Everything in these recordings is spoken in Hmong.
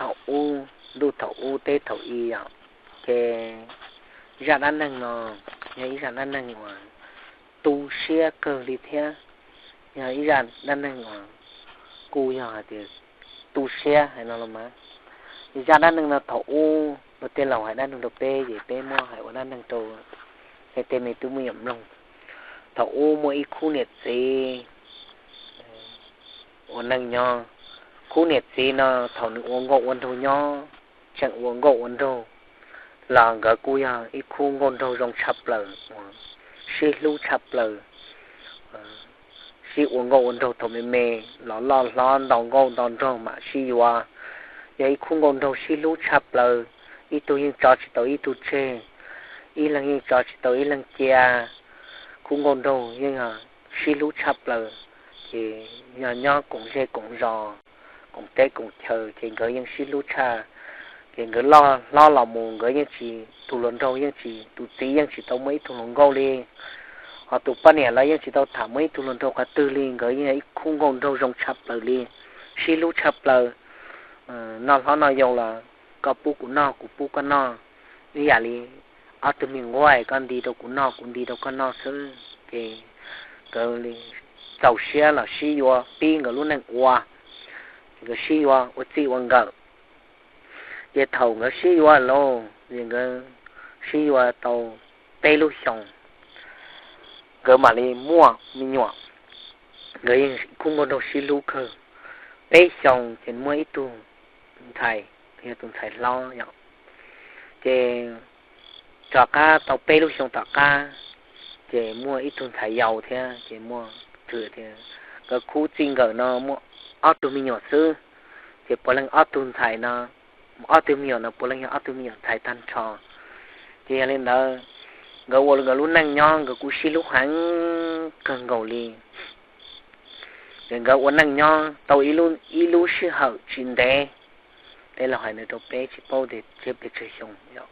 Thaum ub, ntuj thaum ub teb thaum i yom, ces zaj dab neeg no yog ib zaj dab neeg uas tu siab kawg li thiab, yog ib zaj dab neeg uas kuj yog hais tias tu siab hais no los mas. Ces zaj dab neeg no thaum ub luag tej laus hais dab neeg rau peb ces peb muab hais ua dab neeg rau tej me tub me nyuam mloog. Thaum ub muaj ib khub niam txiv ua neej nyob. Khub niam txiv no thaum nws ua nkauj ua nraug nyob, tseem ua nkauj ua nraug los nkawd kuj yog ib khub nkauj nraug zoo tshaj plaws, sib hlub tshaj plaws, sib ua nkauj ua nraug thaum me me los loj hlob nto nkauj nto nraug mam sib yuav. Yog ib khub nkauj nraug sib hlub tshaj plaws, ib tug yeej tso tsis tau ib tug tseg, ib leeg yeej tso tsis tau ib leeg cia. Khub nkauj nraug yeej sib hlub tshaj plaws, ces yog nyob koom zej koom zos, koom teb koom chaw ces nkawd yeej sib hlub tshaj. Ces nkawd loj hlob los mus nkawd yeej tsis, tus hluas nraug yeej tsis, tus txiv yeej tsis tau muaj ib tug hluas nkauj li, ho tus poj niam los yeej tsis tau tham muaj ib tug hluas nraug qhov twg li. Nkawd yeej ib khub nkauj nraug zoo tshaj plaws li, sib hlub tshaj plaws. Noj hlob noj yau los koj pub kuv noj kuv pub koj noj, ib yam li ob tug me nquab, koj nti rau kuv noj kuv nti rau koj noj xwb. Ces nkawd txaus siab los sib yuav pib nkawd lub neej ua, nkawd sib yuav ua txij ua nkawm. Ces thaum nkawd sib yuav lauj, ces nkawd sib yuav tau peb lub xyoos, nkawd mam li muaj me nyuam. Nkawd yeej khub nkauj nraug sib hlub kawg. Peb xyoos ces muaj ib tug ntxhais, yog tus ntxhais hlob yom. Ces tom qab tau peb lub xyoos tom qab, ces muaj ib tug ntxhais yau thiab, ces muaj, nkawd khub txij nkawm no muaj ob tug me nyuam xwb. Ces puav leej ob tug ntxhais no, ob tug me nyuam no puav leej yog ob tug me nyuam ntxhais tag nrho. Ces yog li ntawd, nkawd ua nkawd lub neej nyob nkawd kuj sib hlub heev kawg nkaus li. Ces nkawd ua neej nyob tau ib lub sij hawm tsis ntev, tej laus hais nws rau peb tsis paub tias tsawg pes tsawg xyoo.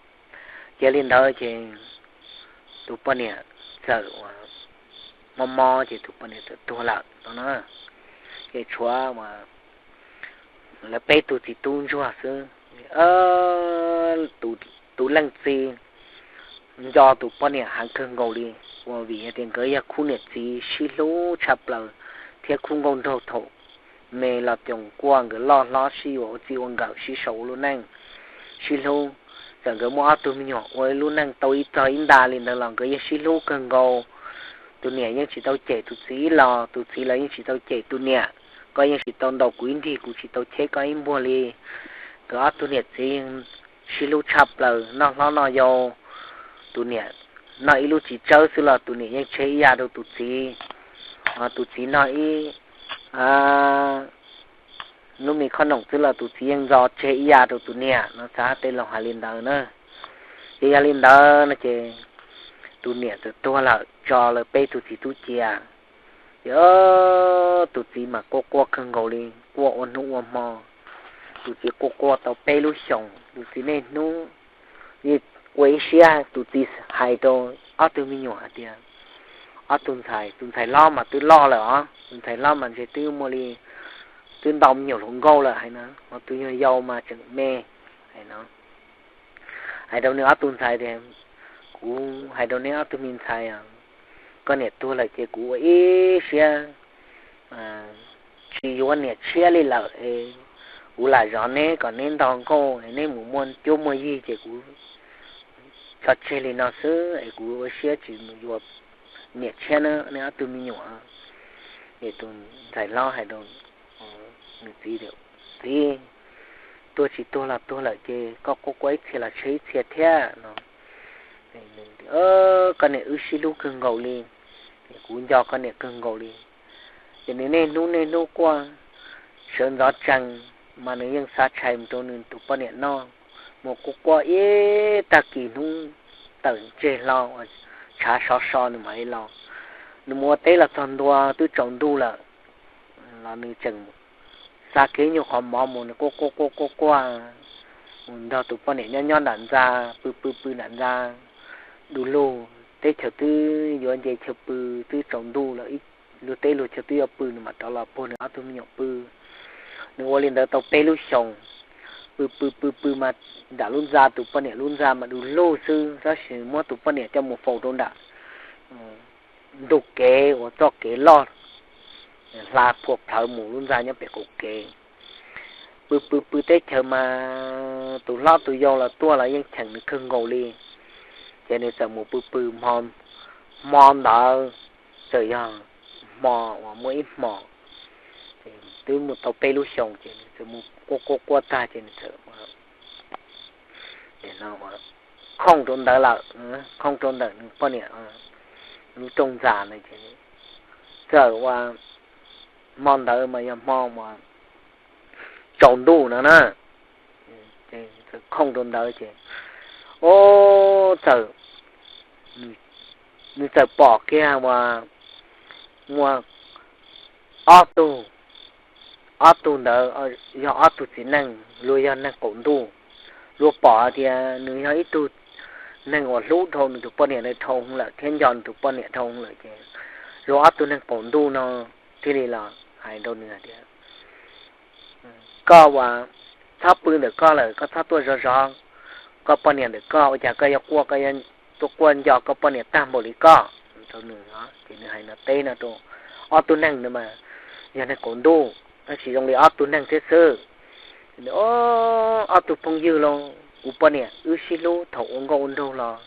Ces li ntawd ces tus poj niam txawm ua mob mob ces tus poj niam txawm tuag lawm no na. Ces tshuav lawv peb tug txiv tub ntsuag xwb. Tus leej txiv nco tus poj niam heev kawg nkaus li, ua vim tias nkawd yog khub niam txiv sib hlub tshaj plaws, thiab khub nkauj nraug thaum me los coos kuaj nkawd loj hlob sib yuav ua txij ua nkawm sib sau ua lub neej sib hlub. Txawm nkawd muaj ob tug me nyuam ua lub neej tau ib txog ib nta li ntawd los nkawd yeej sib hlub kawg nkaus. Tus niam yeej tsis tau cem tus txiv los tus txiv los yeej tsis tau cem tus niam. Koj yeej tsis tau ntaus kuv ib nrig, kuv tsis tau cheb koj ib npuag li. Nkawd ob tug niam txiv sib hlub tshaj plaws, noj hlob noj yau. Tus niam noj ib lub txiv tsawb xwb los tus niam yeej tseg ib ya rau tus txiv. Tus txiv noj ib lub me khob noom xwb los tus txiv yeej ntxo tseg ib ya rau tus niam no, xav tej laus hais li ntawd na. Ces yog li ntawd no ces tus niam txawm tuag lawm tso lawv peb tug txiv tub cia. Ces tus txiv mas quaj quaj kawg nkaus li, quaj ua hnub ua hmo. Tus txiv quaj quaj tau peb lub xyoos, tus txiv niaj hnub ua ib siab, tus txiv hais rau ob tug me nyuam hais tias, ob tug ntxhais, tus ntxhais hlob mas twb loj lawm os, tus ntxhais hlob mas ntshe twb muaj li, twb ntau me nyuam hluas nkauj lawm hais no, ho tus yau mas tseem me hais no. Hais rau nws ob tug ntxhais tias, kuv hais rau neb ob tug me ntxhais, koj niam tuag lawm ces kuv ua ib siab tsis yuav niam tshiab li lawm es kuv lam zov neb kom neb nto nkauj es neb mus muaj cuab muaj yig ces kuv tso tseg li no xwb es kuv ua siab tsis mus yuav niam tshiab na neb ob tug me nyuam. Ces tus ntxhais hlob hais rau nws txiv tias, txiv, tuag tsis tuag los tuag lawm ces koj quaj quaj ib txhia los tseg ib txhia thiab no. Koj niam wb sib hlub kawg nkaus li, kuv nco koj niam kawg nkaus li. Ces nws niaj hnub niaj hnub quaj, sawv ntxov tsees mas nws yeej xav tshais mus rau nws tus poj niam noj, mus quaj quaj ib tag kis hnub tawm ntseg hlo uas tshav sov so nws mam li los. Nws mus ua teb los txog ntua twb tsaus ntuj lawm los nws tseem xa kiag nyuag qhov mov mus, nws quaj quaj quaj quaj quaj mus nrog tus poj niam nyob nyob nram ntxa, pw pw pw nram ntxa. Du lug teb chaws twb yuav nce chaw pw, twb tsaus ntuj lawm, luag teb luag chaw twb yuav pw nws mam rov los puag nws ob tug me nyuam pw. Nws ua li ntawd tau peb lub xyoos. pw pw pw pw mas nram lub ntxa, tus poj niam lub ntxa mas du lug xwb, tab sis muab tus poj niam coj mus faus rau nram ntug kev uas txoj kev loj hla phua plhawv mus lub ntxa nyob pem qaum kev. Pw pw pw teb chaws mas tus hlob tus yau los tuaj los yeej cheem nws kawg nkaus li. Ces nws txawm mus pw pw, hmo ntawd txawm yog hmo uas muaj ib hmo, twb mus tau peb lub xyoos ces nws txawm mus quaj quaj quaj tag ces nws txawm khooj rau ntawd lawm, khooj rau ntawm nws poj niam lub rooj ntxa na. Txawm ua hmo ntawd mas yog hmo uas tsaus ntuj no na, txawm khooj rau ntawd ces, o, txawm, nws txawm pom kiag uas muaj ob tug, ob tug ntawd yog ob tug txiv neej, luag yog neeg qaum ntuj. Luag pom tias nws yog ib tug neeg uas hlub dhau nws tus poj niam ntawd dhau lawm thiab nco nws tus poj niam dhau lawm ces luag ob tug neeg qaum ntuj no thiaj li los hais rau nws tias, koj uas txhob pw ntawm koj lawm, koj txhob tuaj zov zov koj poj niam ntawm koj, ua cas koj yuav quaj, koj yuav tuaj quaj nco koj poj niam tag npaum li koj rau nws. Ces nws hais no teb no rau ob tug neeg no mas yog neeg qaum ntuj tab sis zoo li ob tug neeg thiab xwb. Ob tug phooj ywg los kuv poj niam wb sib hlub thaum ua nkauj ua nraug los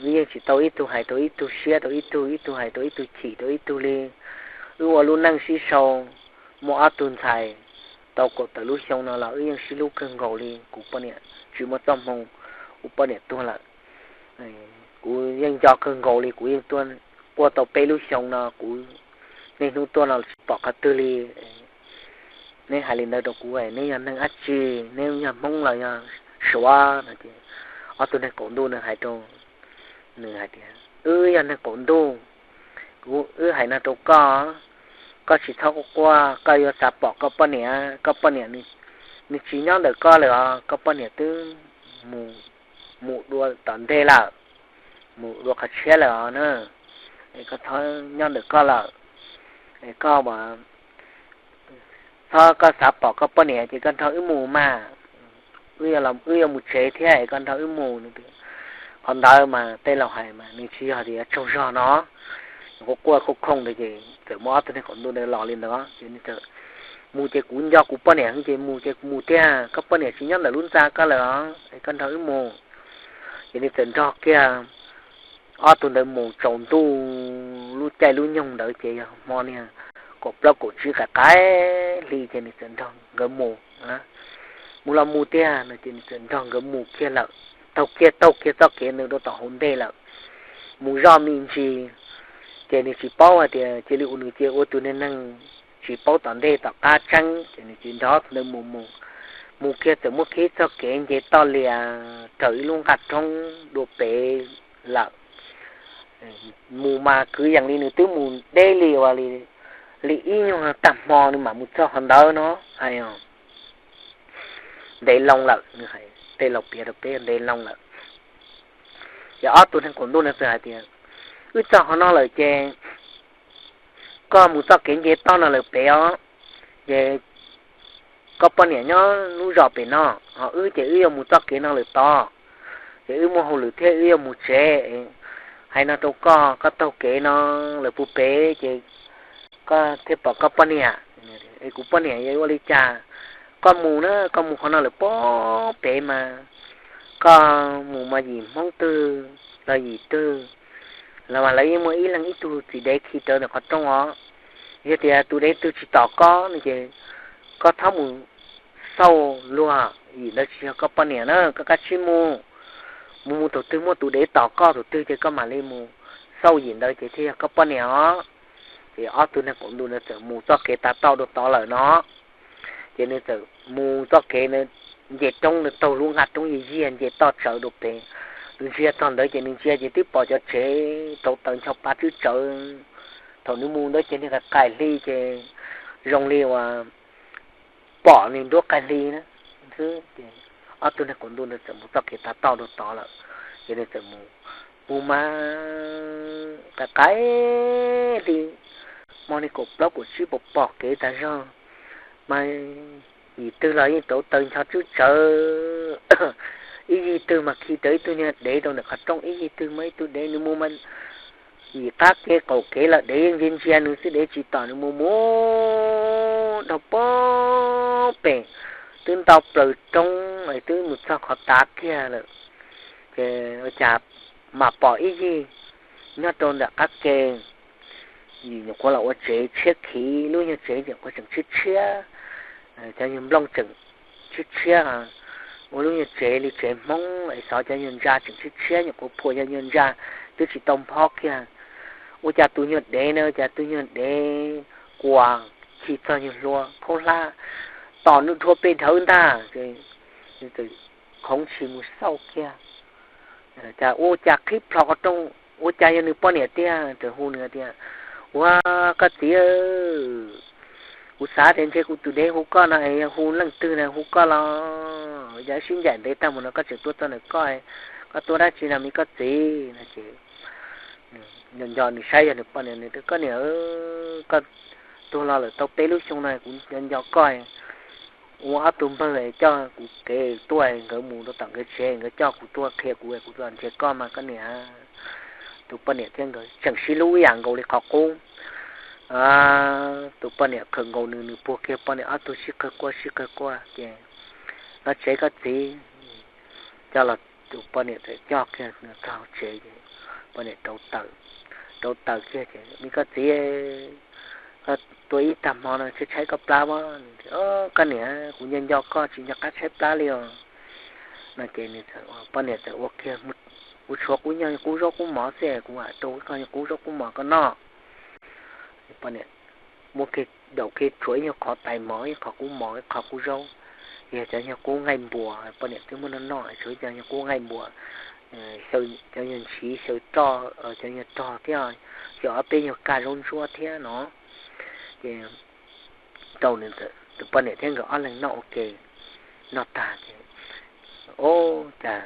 wb yeej tsis tau ib tug hais rau ib tug siab rau ib tug, ib tug hais rau ib tug chim rau ib tug li. Wb ua lub neej sib sau muaj ob tug ntxhais tau kaum tawm lub xyoo no los wb yeej sib hlub kawg nkaus li. Kuv poj niam tsis muaj txoj hmoo, kuv poj niam tuag lawm, kuv yeej nco kawg nkaus li. Kuv yeej tuaj quaj tau peb lub xyoo no, kuv niaj hnub tuaj no tsis pom qhov twg li. Neb hais li ntawd rau kuv, neb yog neeg dab tsi? Neb yog Hmoob los yog Suav no? Ces ob tug neeg qaum ntuj nws hais rau nws hais tias, wb yog neeg qaum ntuj, kuv, wb hais no rau koj, koj tsis txhob quaj quaj, koj yuav xav pom koj poj niam. Koj poj niam nws tsis nyob ntawm koj lawm os, koj poj niam twb mus, mus dua tom ntej lawm, mus dua qhov tshiab lawm os na. Es koj txhob nyob ntawm koj lawm, es koj txhob, koj xav pom koj poj niam ces koj nrog wb mus mas, wb yuav mus tsev thiab es koj nrog wb mus. Qhov ntawd mas tej laus hais mas nws tsis yog tias tsaug zog no, quaj quaj khooj khooj ntawd ces txawm muab ob tug neeg qaum ntuj ntawd los li ntawd ces nws txawm mus ces kuv nco kuv poj niam ces mus ces mus tiag, koj poj niam tsis nyob ntawm lub ntxa koj lawm os, es koj nrog wb mus. Ces nws txawm nrog kiag ob tug ntawd mus tsaus ntuj, lub caij lub nyoog ntawd ces yog hmo niag kaum plaub kaum tsib qaim qaim hli ces nws txawm nrog nkawd mus. Mus los mus tiag no ces nws txawm nrog nkawd mus kiag lawm, taug kiag taug kiag txoj kev ntawd rau tom hauv ntej lawm, mus zoj me ntsis. Ces nws tsis paub hais tias cia li ua, nws cia ua tus neeg tsis paub tom ntej tom qab tseeb ces nws tsis nrog tus ntawd mus mus. Mus kiag txawm muaj kiag txoj kev nce toj lias raws ib lub nqaj roob dua pem lawm. Mus mas kwv yees li nws twb mus deb li uas li ib nyuag tag hmo nws mam mus txog qhov ntawd no hais os. Ntev loo lawm, nws hais tej laus piav rau peb ntev loo lawm. Ces ob tug neeg qaum ntuj no txawm hais tias, wb txog qhov no lawm ces koj mus txoj kev nce toj no lawm pem os, ces koj poj niam nyob lub zos pem no, ho wb ces wb yuav mus txoj kev no lawm tod, ces wb muaj hauj lwm thiab wb yuav mus tsev. Hais no rau koj, koj taug kev no lawm puag pem ces koj thiaj pom koj poj niam. Es kuv poj niam yuav ua li cas? Koj mus na, koj mus qhov no lawm puag pem mas, koj mus mas yim Hmoob twg los yim twg los mas lawv yeej muaj ib leeg ib tug txiv dev khi rawv ntawm qhov rooj os. Yog tias tus dev twg tsis tom koj no ces koj txhob mus xauj luag, yim ntawd tsis yog koj poj niam na, koj kav tsij mus. Mus mus tus twg muaj tus dev tom koj tus twg ces koj mam li mus xauj yim ntawd ces thiaj yog koj poj niam os. Ces ob tug neeg qaum ntuj ntawd txawm mus txoj kev tav toj dua tod lawm no. Ces nws txawm mus txoj kev nce roob, nws taug lub nqaj roob yiag yiag nce toj tsawv dua pem. Nws ntsia txog ntawd ces nws ntsia ces twb pom cov tsev rau taws ncho pa tswb tsawv. Thaum nws mus ntawd ces niag qaim qaim hli ces zoo li uas pom nws nruab qaim hli na xwb. Ces ob tug neeg qaum ntuj ntawd txawm mus txoj kev tav toj dua tod lawm. Ces nws txawm mus, mus mas qaim qaim hli, hmo niag kaum plaub kaum tsib pom pom kev tas zog mas yim twg los yeej rauv taws ncho tswb tsawv. Ib yig twg mas khi rawv ib tug niag dev rau ntawm qhov rooj, ib yig twg muaj ib tug dev nws mus mas yim qab ke qaum kev los dev yeej ntsia ntsia nws xwb, dev tsis tom nws mus mus dhau pem, twb ntau plaws roob es twb mus txog qhov tav kiag lawm. Ces ua cas mam pom ib yig nyob rau ntawm qab ke, yim nyuam qhuav los ua tsev tshiab khiv, lub nyuag tsev nyuam qhuav tseem tshiab tshiab, cov nyuag nplooj tseem tshiab tshiab, ua lub nyuag tsev li tsev Hmoob es xov cov nyuag ntsa tseem tshiab tshiab, nyuam qhuav phua cov nyuag ntsa twb tsis tau nphob kiag. Ua cas tus nyuag dev na, ua cas tus nyuag dev kuas khi txog nyuag hlua khaub hlab tom nws dhau pes dhawv ntag. Khoov tshis mus xauj kiag, cas ua cas qhib plho qhov rooj, ua cas yog nws poj niam tiag. Txawm hu nws tias, Ua, koj txiv, kuv xav tias ntshe kuv tus dev hu koj no es yog hu leej twg na hu koj los, yog sib ncaim ntev tag mus no koj tseem tuaj txog ntawm koj, koj tuaj dab tsi no me koj txiv no ces nco nco nws saib yog nws poj niam, nws tias, Koj niam, koj tuag los lawm tau peb lub xyoo no kuv nco nco koj, ua ob tug npawg coj kuv kev tuaj, nkawd mus rau tom nkawd tsev, nkawd coj kuv tuaj qhia kuv, kuv tuaj nrhiav koj mas koj niam. Tus poj niam thiab nkawd tseem sib hlub ib yam nkaus li qhov qub. Tus poj niam khawm nkaus nws, nws puag kiag poj niam ob tug sib qawg quaj sib qawg quaj ces, No tsev koj txiv. Coj los, tus poj niam txawm coj kiag nws txog tsev ces poj niam rauv taws, rauv taws kiag ces, Me koj txiv, koj tuaj ib tag hmo no tshaib tshaib koj plab as. Koj niam, kuv nco nco koj tsis nco qab tshaib plab li os. No ces poj niam txawm ua kiag, Kuv tshuav qub nyuag qub zaub qub mov xwb, kuv mam rau koj nyuag qub zaub qub mov koj noj. Poj niam muab kiag, daus kiag tshuav ib nyuag qhov tais mov, ib qho qub mov, ib qho qub zaub, yog cov nyuag qub nqaij npuas, poj niam twb muab noj noj, tshuav cov nyuag qub nqaij npuas, cov nyuag ntshiv xyaw roj, cov nyuag rog thiab, xyaw ob peb nyuag kaj zaub ntsuab thiab no. Ces rau tus poj niam thiab nkawd ob leeg noj ua ke, noj tag ces, o, cas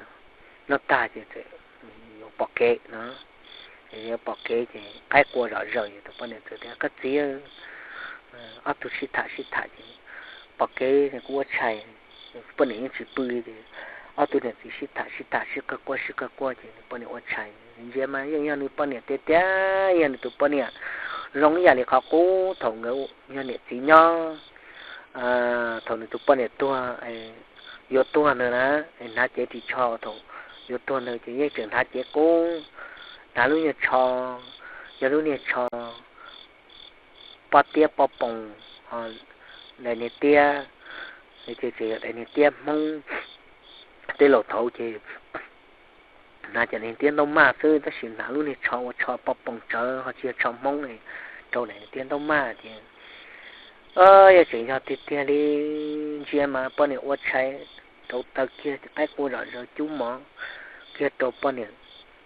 noj tag ces txawm yuav pom kev no. Yuav pom kev ces qaib qua zom zaws, tus poj niam txawm tias, Koj txiv, ob tug sib tham sib tham ces pom kev kuv ua tshais. Poj niam yeej tsis pw li ces ob tug niam txiv sib tham sib tham sib qawg quaj sib qawg quaj ces nws poj niam ua tshais, ntsia mas yeej yog nws poj niam tiag tiag, yog nws tus poj niam zoo ib yam li qhov qub thaum nkawd yog niam txiv nyob. Thaum nws tus poj niam tuag, yuav tuag ntawd na, hnav cev ris tsho thaum yuav tuag ntawd ces yeej tseem hnav cev qub, hnav lub nyuag tsho, yog lub niag tsho poj tiab poj poos, daim niag tiab, ces tseem yog daim niag tiab Hmoob. Tej laus thaud ces hnav cov niag tiab ntaub maj xwb, tab sis hnav lub niag tsho ua tsho poj poos tsawv ho tsis yog tsho Hmoob, rau daim niag tiab ntaub maj ces, yog tseem yog tiag tiag li. Ntsia mas poj niam ua tshais, rauv taws kiag qaib qua zom zaws cub mov kiag rau poj niam,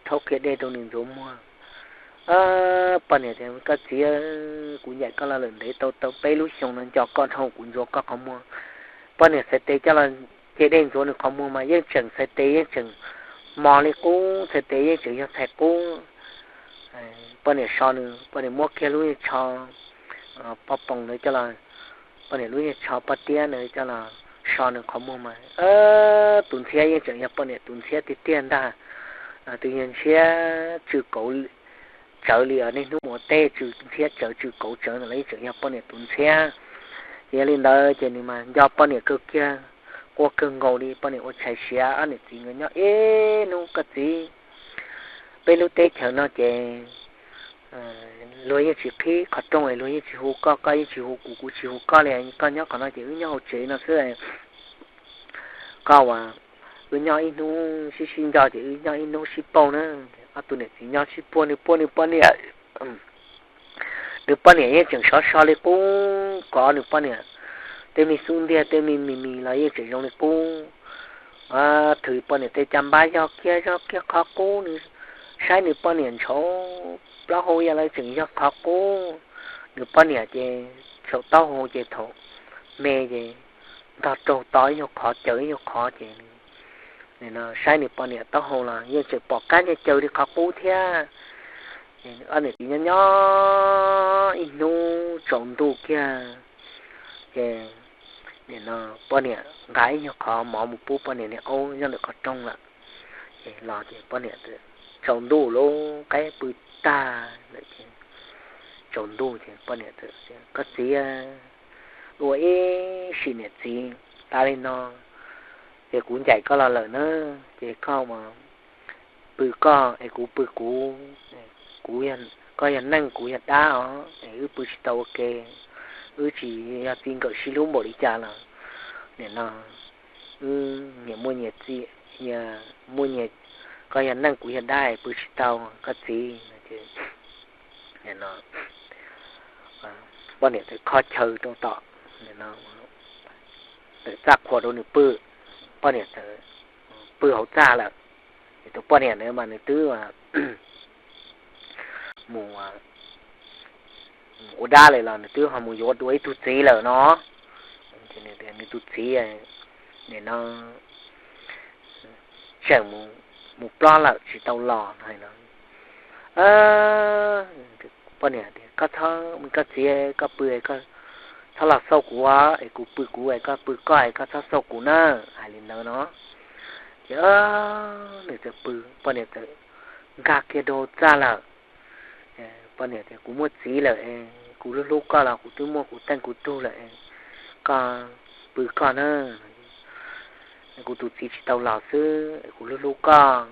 rhaub kiag dej rau nws ntxuav muag. Poj niam tias, Koj txiv, kuv ncaim koj los lawm ntev tau tau peb lub xyoo no, nco koj dhau kuv ntxuav koj qhov muag. Poj niam txhais tes coj los cia dej ntxuav nws qhov muag mas yeej tseem txhais tes yeej tseem mos li qub, txhais tes yeej tseem yog txhais qub. Poj niam so nws, poj niam muab kiag lub niag tsho poj poos ntawd coj los, poj niam lub niag tsho poj tiab ntawd coj los so nws qhov muag mas tus ntxhiab yeej tseem yog poj niam tus ntxhiab tiag tiag ntag. Tus nyuag ntxhiab tsw kauv tsawv li os, niaj hnub mus ua teb tsw ntxhiab tsawv tsw kauv tsawv ntawd los yeej tseem yog poj niam tus ntxhiab. Ces yog li ntawd ces nws mas nco poj niam kawg kiag, quaj kawg nkaus li. Poj niam ua tshais siav, ob niam txiv nkawd nyob ib hnub, Koj txiv, peb lub teb chaws no ces luag yeej tsis qhib qhov rooj, luag yeej tsis hu koj, koj yeej tsis hu kuv, kuv tsis hu koj li. Koj nyob qhov no ces wb nyob hauv tsev no xwb. Koj ua, wb nyob ib hnub sib sib nco ces wb nyob ib hnub sib paub na. Ob tug niam txiv nyob sib puag, nws puag nws poj niam, nws poj niam yeej tseem sov so li qub, kov nws poj niam tej me xub ntiag tej me mis mis los yeej tseem zoo li qub. Thwm poj niam tej caj npab yog kiag zoo kiag qhov qub, nws saib nws poj niam ntshauv plaub hau yam li tseem yog qhov qub. Nws poj niam ces txhaum taub hau ces thaum me ces ntog raug to ib nyuag qhov caws ib nyuag qhov ces saib nws poj niam taub hau los yeej tseem pom kab nyuag caws li qhov qub thiab. Ob niam txiv nyob nyob ib hnub tsaus ntuj kiag ces Nim no poj niam nqa ib nyuag qhov mov mus pub poj niam niag aub nyob ntawm qhov rooj lawm. Ces los ces poj niam txawm tsaus ntuj lub qaib pw tag lawm ces tsaus ntuj ces poj niam txawm tias, Koj txiv, ua ib sim niam txiv tas li no ces kuv ncaim koj los lawm na, ces koj mas pw koj es kuv pw kuv, kuv, koj yog neeg kuv yog dab os, es wb pw tsis tau ua ke, wb tsis yog txij nkawm sib hlub npaum li cas los nim no wb nyias muaj nyias txij, muaj nyias, koj yog neeg kuv yog dab es pw tsis tau koj txiv. Poj niam txawm kho chaw rau tom, txawm txaj qhua rau nws pw, poj niam txawm pw hauv txaj lawm. Tus poj niam ntawd mas nws twb mus ua dab lawm los nws twb ho mus yuav dua ib tug txiv lawm no. Nws tus txiv nim no tseem mus plob lawm tsis tau los hais no. Poj niam tias, Koj txhob, koj txiv, koj pw, txhob los xauj kuv es kuv pw kuv es koj pw koj es koj txhob xauj kuv na, hais li ntawd no. Ces nws txawm pw, poj niam txawm nkag kiag rau txaj lawm. Poj niam tias, Kuv muaj txiv lawm es kuv hlub hlub koj los kuv twb muaj kuv teej kuv tug lawm es koj pw koj na. Kuv tus txiv tsis tau los xwb, kuv hlub hlub koj,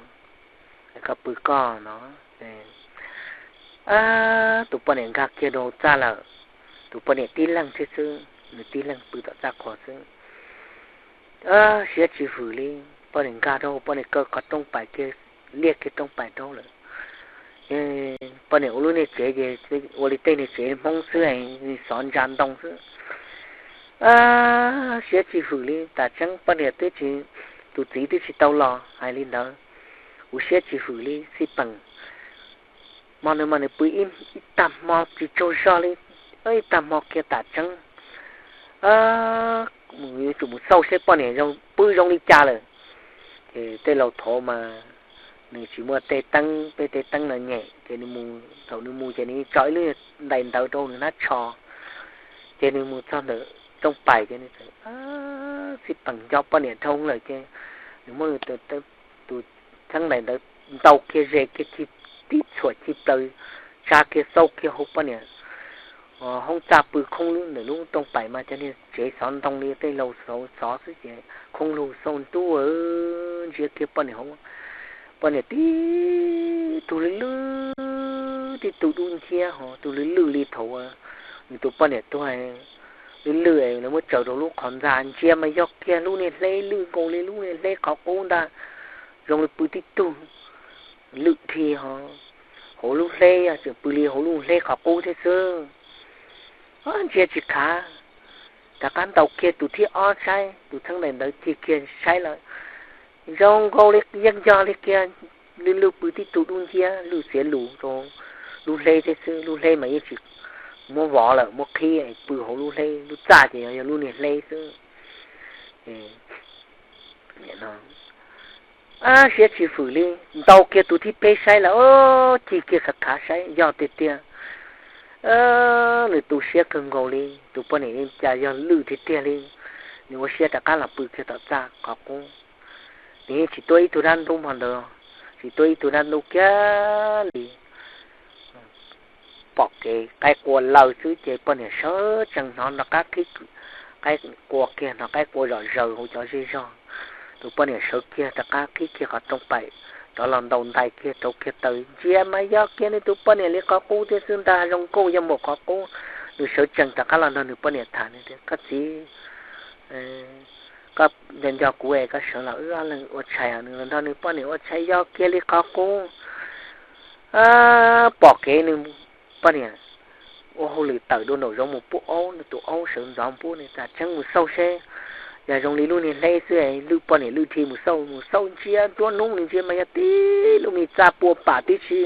koj pw koj no. Tus poj niam nkag kiag rau txaj lawm, tus poj niam tib leeg thiab xwb, nws tib leeg pw tom txaj qhua xwb. Siab tsis hwm li, poj niam nkag rau, poj niam kaw qhov rooj pais kiag, liaj kiag rooj pais rau lawm. Poj niam ua lub niag tsev ces ua li tej niag tsev Hmoob xwb, xov ntsa ntoo xwb. Siab tsis hwm li, tam tseeb poj niam twb tsis, tus txiv twb tsis tau los hais li ntawd, kuv siab tsis hwm li xij peem. Hmo ntawd mas nws pw ib tag hmo tsis tsaug zog li, ib tag hmo kiag tam tseeb yuav tsum mus xauj seb poj niam pw zoo li cas lawm. Ces tej laus thov mas nws tsis muaj tej teeb, peb tej teeb no nyem, ces nws mus, thaum nws mus ces nws tso ib lub ntais ntawv rau nws hnab tsho. Ces nws mus txog ntawm rooj pais ces nws txawm xij peem nco poj niam dhau lawm ces nws muab nws tus txheeb ntais ntawd ntaus kiag ze kiag tib txhuam ci plaws, tsa kiag xauj kiag hauv poj niam hoob txaj pw khoob lub, ntawm lub rooj pais mas cov niag tsev xov ntoo li tej laus xov xwb ces khoob lug xauj ntuj, ntsia kiag poj niam hauv, poj niam tib tug lwj lwj, tib tug dub nciab ho tug lwj lwj li thaum nws tus poj niam tuag lwj lwj, lawv muab tsaws rau lub qhov ntxa ntsia mas yog kiag lub niag hleb lwj nkaus li lub niag hleb qhov qub ntag, zoo li pw tib tug lwj dhi ho hauv lub hleb, tseem pw li hauv lub hleb qhov qub thiab xwb. Ntsia tsis khav, rov qab ntaus kiag tus thib ob saib, tus txheeb ntais ntawd cig kiag saib lawm, zoo nkaus li yeej yog li kiag, lwj lwj pw tib tug dub nciab lwj xiav lus rau lub hleb thiab xwb. Lub hleb mas yeej tsis muab vov lawm, muab qhib pw hauv lub hleb, lub txaj ces yog lub niag hleb xwb. Siab tsis hwm li, ntaus kiag tus thib peb saib lawm, cig kiag khav khav saib yog tiag tiag. Nws tu siab kawg nkaus li, tus poj niam cas yog lwj tiag tiag li. Nws ua siab rov qab los pw kiag tom txaj qhov qub. Nws yeej tsis tuaj ib tug dab ntub hmo ntawd, tsis tuaj ib tug dab ntub kiag li. Pom kev qaib qua lawm xwb ces poj niam sawv tsees hnov nrov qab qhib, qaib qua kiag, hnov qaib qua zom zaws hauv cov zej zog. Tus poj niam sawv kiag rov qab qhib kiag qhov rooj paim, rov los ntaus ntais kiag rauv kiag taws, ntsia mas yog kiag nws tus poj niam li qhov qub thiab xwb ntag, zoo nkauj yog npaum qhov qub. Nws sawv tsees rov qab los nrog nws poj niam tham, Koj txiv, koj nco nco kuv es koj sawv los wb ob leeg ua tshais. Nws los nrog nws poj niam ua tshais yog kiag li qhov qub. Pom kev nws poj niam ua hauj lwm tawm dua nraum zoov mus pub aub, nws tus aub sawv ntxov pub, nws tam tseeb mus xauj seb yog zoo li lub niag hleb xwb, lwj poj niam lwj dhi mus xauj, mus xauj ntsia nruab hnub nws ntsia mas yog tib lub me txaj pua pam tib si,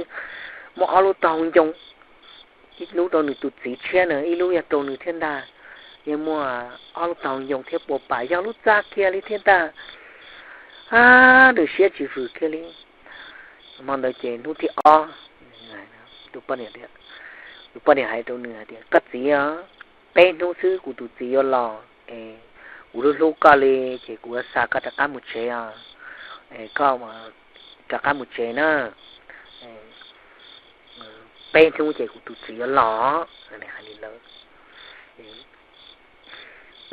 muaj ob lub tog hau ncoo, ib lub rau nws tus txiv tshiab na, ib lub yog rau nws thiab ntag. Yeej muaj ob lub tog hau ncoo thiab pua pam yog lub txaj kiag li thiab ntag. Nws siab tsis hwm kiag li. Hmo ntawd ces hnub thib ob, tus poj niam, tus poj niam hais rau nws hais tias, Koj txiv, peb hnub xwb kuv tus txiv yuav los es kuv hlub hlub koj li, ces kuv yuav xa koj rov qab mus tsev os. Koj rov qab mus tsev na, peb hnub ces kuv tus txiv yuav los.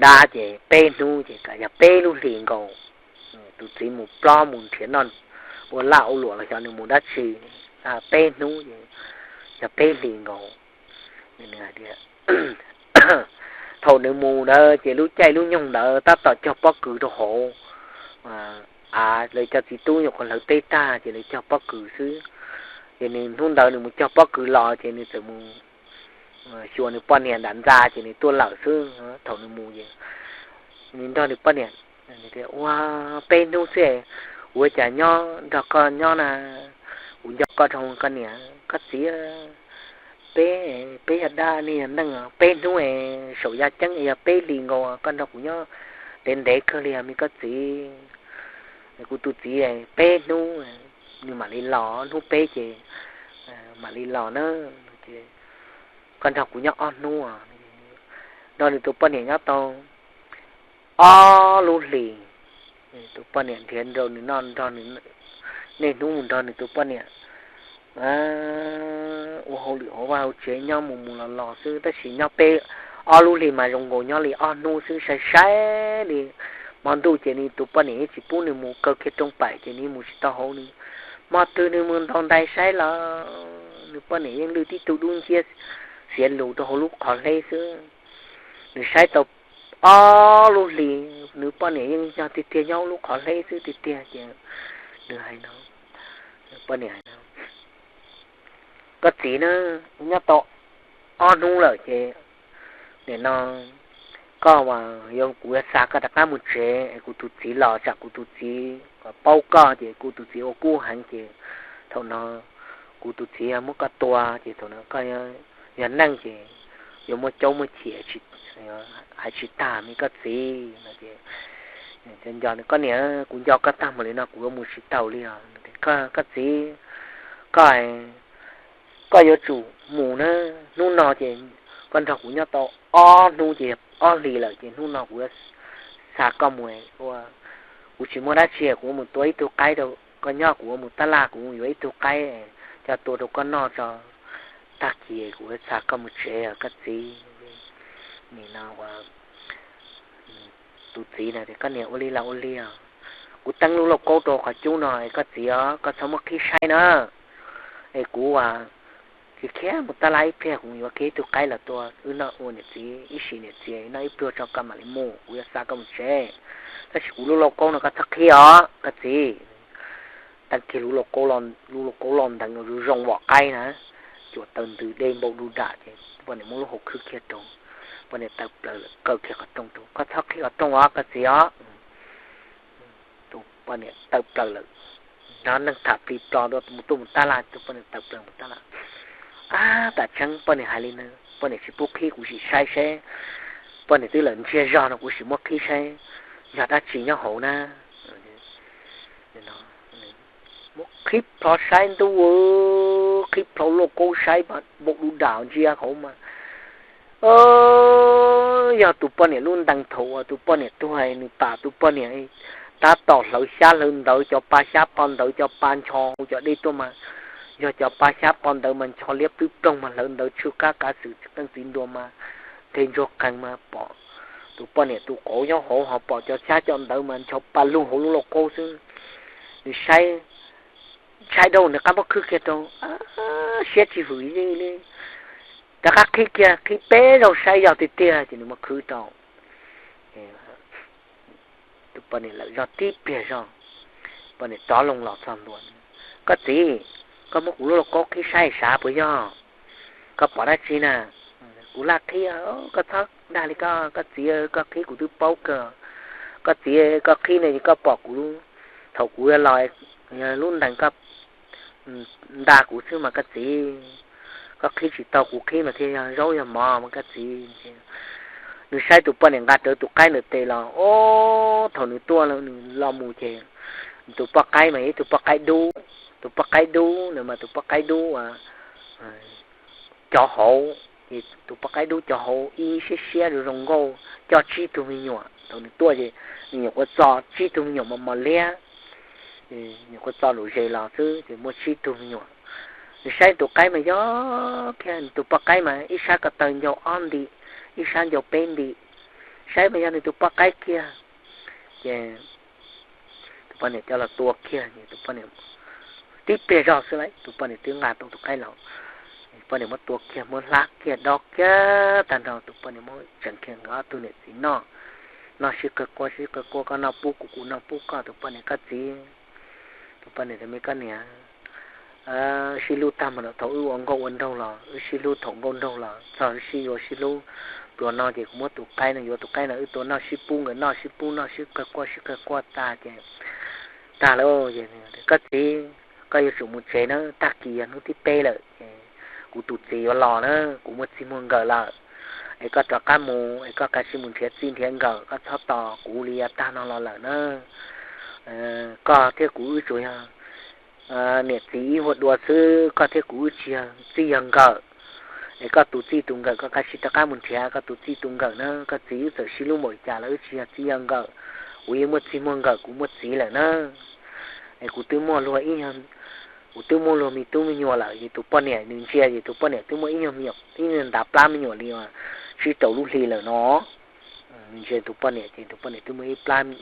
Dab ces peb hnub ces yog peb lub hlis nkaus. Tus txiv mus plob mus nrhiav noj ua laj ua luam los xyov nws mus dab tsi, peb hnub ces yog peb hlis nkaus. Thaum nws mus ntawd ces lub caij lub nyoog ntawd tab tom cog pob kws rau hauv av, lawv cov txiv tub nyuam qhuav hlawv teb tag ces lawv cog pob kws xwb. Ces nws hnub ntawd nws mus cog pob kws los ces nws txawm mus xyuas nws poj niam nram ntxa ces nws tuaj lawm xwb. Thaum nws mus ces nws nrog nws poj niam, ua peb hnub xwb, kuv ua cas nyob nrog koj nyob na, kuv nco koj zoo koj niam. Koj txiv, peb, peb yog dab ne yog neeg, peb hnub es saum yaj ceeb yog peb hlis nkaus, koj nrog kuv nyob ntev ntev kawg li os me koj txiv. Kuv tus txiv peb hnub nws mam li los, hnub peb ces mam li los na. Koj nrog kuv nyob ob hnub, nrog nws tus poj niam nyob tau ob lub hlis. Tus poj niam nrhiav rau nws noj nrog nws, niaj hnub mus nrog nws tus poj niam ua hauj lwm hauv vaj hauv tsev nyob mus mus los los xwb, tab sis nyob peb ob lub hlis mas zoo nkaus nyob li ob hnub xwb, sai sai li. Hmo ntuj ces nws tus poj niam yeej tsis pub nws mus, kaw kiag rooj paim ces nws mus tsis tau hauv. Nws hmo twg nws mus ntaus ntais saib los nws poj niam yeej lwj tib tug dub nciab xiav lus rau hauv lub qhov hleb xwb. Nws saib tau ob lub hlis, nws poj niam yeej yog tiag tiag nyob hauv lub qhov hleb xwb tiag tiag ces nws hais no, poj niam hais no, koj txiv na, nyob tau ob hnub lawm ces nim no koj, kuv yuav xa koj rov qab mus tsev es kuv tus txiv los tsam kuv tus txiv paub koj ces kuv tus txiv ua kub heev ces thaum no kuv tus txiv muab koj tua ces thaum no koj yog neeg ces yuav muaj caub muaj chim hais tsis tag me koj txiv. Nco nws, koj niam, kuv nco koj tag mus li no kuv yuav mus tsis tau li os. Koj txiv, koj, koj yuav tsum mus na, hnub no ces koj nrog kuv nyob tau ob hnub ces ob hlis lawm ces hnub no kuv xa koj mus ua, kuv tsis muaj dab tsi kuv mus tua ib tug qaib rau koj nyob, kuv mus tab laj kuv mus yuav ib tug qaib coj tua rau koj noj tso, tag kis kuv xa koj mus tsev os koj txiv. Nim no ua tus txiv na tias koj niam ua li los ua li os, kuv teeb lub lauj kaub rau qhov cub no koj txiv os, koj txhob muab qhib saib na. Es kuv ua, tsis khiav mus tab laj ib pliag kuv yuav kiag ib tug qaib los tua wb noj ua niam txiv ib sim niam txiv noj ib pluag tso koj mam li mus, kuv yuav xa koj mus tsev. Tab sis kuv lub lauj kaub no koj txhob qhib os koj txiv. Teeb kiag lub lauj kaub los nteev zoo vom qaib na, cuam taws ntws dej npau du dam ces poj niam muab lub hau khwb kiag rau, poj niam tawm plaws lawm kaw kiag qhov rooj rau, koj txhob qhib qhov rooj os koj txiv os. Tus poj niam tawm plaws lawm, nrog neeg tham plig plo mus tuaj mus tab laj, tus poj niam tawm plaws mus tab laj. Ab, tam tseeb poj niam hais li no, poj niam tsis pub qhib, kuv sim saib seb, poj niam twb lawm ntsiag zog no kuv sim muab qhib saib yog dab tsi nyob hauv na. Muab qhib plho saib ntuj, qhib plho lauj kaub saib npau du dam ntsia hauv mas yog tus poj niam lub ntees thaum uas tus poj niam tuag nws pam tus poj niam tab tom hlawv xyab hlawv ntawv, cov pa xyab pa ntawv, cov pa ncho hauv cov dej tuaj mas yog cov pa xyab pa ntawv mas ncho liab plwb ploog mas hlawv ntawv tsw qab kav xwm qeej txiv nruas mas nthe ntsuag qees mas pom tus poj niam tus qauv nyob hauv ho pom cov xyab cov ntawv mas ncho pa lug hauv lub lauj kaub xwb. Nws saib, ntshai dhau nws qab muab khwb kiag rau, siab tsis hwm li, rov qab qhib kiag, qhib peb zaug saib yog tiag tiag ces nws muab khwb rau. Tus poj niam lawm zog tib pliag zog, poj niam rov loo los txog ntua, koj txiv, koj muab kuv lub lauj kaub qhib saib sav puas yog? Koj pom dab tsi na? Kuv laj qhib, koj txhob dag li koj, koj txiv, koj qhib kuv twb paub kawg. Koj txiv, koj qhib ne koj pom kuv, thaum kuv los lub ntees koj nta kuv xwb mas koj txiv. Koj qhib tsis tau kuv qhib mas thiaj yog zaub yog mov mas koj txiv. Nws saib tus poj niam nqa rawv tus qaib ntawm tes los, o, thaum nws tuaj nws los mus ces tus poj qaib mas yog ib tug poj qaib dub, tus poj qaib dub na mas tus poj qaib dub cov hauv, tus poj qaib dub cov hauv ib siab siab zoo zoo nkauj coj tsib tug me nyuam. Thaum nws tuaj ces nws nyuam qhuav txo tsib tug me nyuam mos mos liab, nyuam qhuav txo lom zem los xwb ces muaj tsib tug me nyuam. Nws saib tus qaib mas yog kiag nws tus poj qaib mas ib sab ko taw ncau ob nti, ib sab ncau peb nti, saib mas yog nws tus poj qaib kiag. Ces tus poj niam coj los tua kiag, tus poj niam tib pliag zog xwb las tus poj niam twb nqa tau tus qaib los. Tus poj niam muab tua kiag, muab hlab kiag, dob kiag tag nrho, tus poj niam muab tseev kiag nkawd ob tug niam txiv noj, noj sib qawg quaj sib qawg quaj, koj noj pub kuv, kuv noj pub koj. Tus poj niam, koj txiv, tus poj niam tias, me koj niam, sib hlub tag mas thaum wb ua nkauj ua nraug los wb sib hlub, thaum nkauj nraug los txog wb sib yuav sib hlub. Pluas no ces kuv muab tus qaib no, yuav tus qaib no wb tua noj sib pub, nkawd noj sib pub, noj sib qawg quaj sib qawg quaj tag ces tag lawm. Koj txiv, koj yuav tsum mus tsev na, tag kis yog hnub thib peb lawm es kuv tus txiv yuav los na, kuv muaj txij muaj nkawm lawm. Es koj rov qab mus es koj kav tsij mus nrhiav txij nrhiav nkawm, koj txhob tos kuv li yav tag no los lawm na. Koj thiab kuv wb tsuas yog niam txiv ib huab dua xwb, koj thiab kuv wb tsis yog txij yog nkawm. Es koj tus txij tus nkawm koj kav tsij rov qab mus nrhiav koj tus txij tus nkawm na. Koj txiv, wb txawm sib hlub npaum li cas los wb tsis yog txij yog nkawm. Kuv yeej muaj txij muaj nkawm, kuv muaj txiv lawm na. Es kuv twb muaj luag ib, kuv twb muaj luag me tub me nyuam lawm. Ces tus poj niam nws ntsia ces tus poj niam twb muaj ib nyuag me nyuam, ib nyuag ntav plab me nyuam li tsib rau lub hli lawm no. Nws ntsia tus poj niam ces tus poj niam twb muaj ib